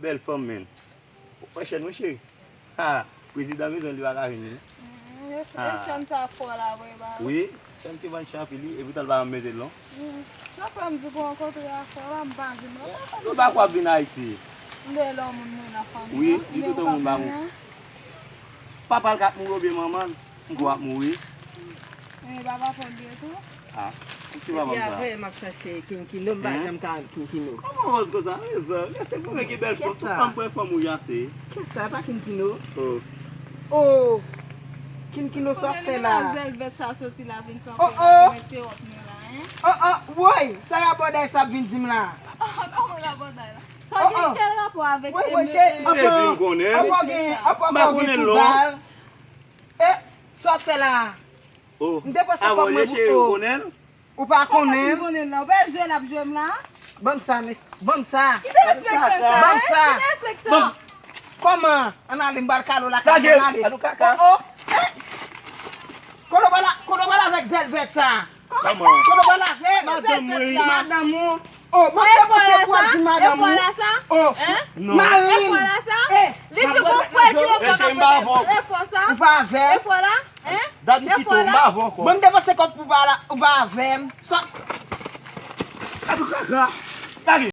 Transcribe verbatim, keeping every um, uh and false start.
Bèl fanm, men. Ou wè chèn mwen, cheri? Ha! Prezidan bezwen li pa ka vini, non? E chèn sa fò la vre ba. Wi, chèn ki vann chan anpil, wi. Epi tan l pa janm mete l, non? Sa fè m di pou rankontre a fò la, m pa vin non. Nou pa kwè ap vin Ayiti. M de lè moun mwen nan fanmi. Wi, li tout moun pa moun. Papa l k ap mouri oubyen manman l, m kwè ap mouri. E papa fò l byen tou. Ah, ou ti papa m sa. Avè m ap chache kinkino, m pa janm ka jwenn kinkino. Kòman w ròz konsa? Mezanmi, se pou mwen ki bèl fanm. Tout fanm pran fanm ou jase. Kisa, pa kinkino? Oh. Oh! Kinkino sa w ap fè la? Zèlvèt sa soti la vin kanpe Oh, oh. Mwen te wòp nou la, hein? Oh, oh, woy! Sa rabòday sa ap vin di m la? Kòman rabòday la? Sa gen kèl rapò avèk Woy, woy, se Sezi m konnen. Anpò gen, anpò gen tou bal. E, sa w ap fè la? Oh. M te panse kòm mwen pou ou. Konnen l? Ou pa konnen m? Konnen la, ou pa jwe l ap jwe m la? Ban m sa, mes. Ban m sa. Ki te respekte sa? Ban m sa. Ki te respekte sa? Kòman? Ann ale, m pral kale w lakay mwen, ann ale. Alou kaka. Oh, oh, eh! Kote w pral, kote w pral avèk zèlvèt sa? Kòman? Kote w pral avè m? Madanm mwen. Madanm ou. Oh, mwen te panse pou w ap di madanm ou. Ekwala sa? Oh, Hein? mari m. Ekwala sa? Eh, li di gon frè ki lòt Mesye, m pa avè w. Ekwala sa? Ou pa avè m? Ekwala? Hein? Dat m kite w, m pa avè w ankò. Bon, m te panse kòm ou pa la, ou pa avè m. Sa. Alou kaka.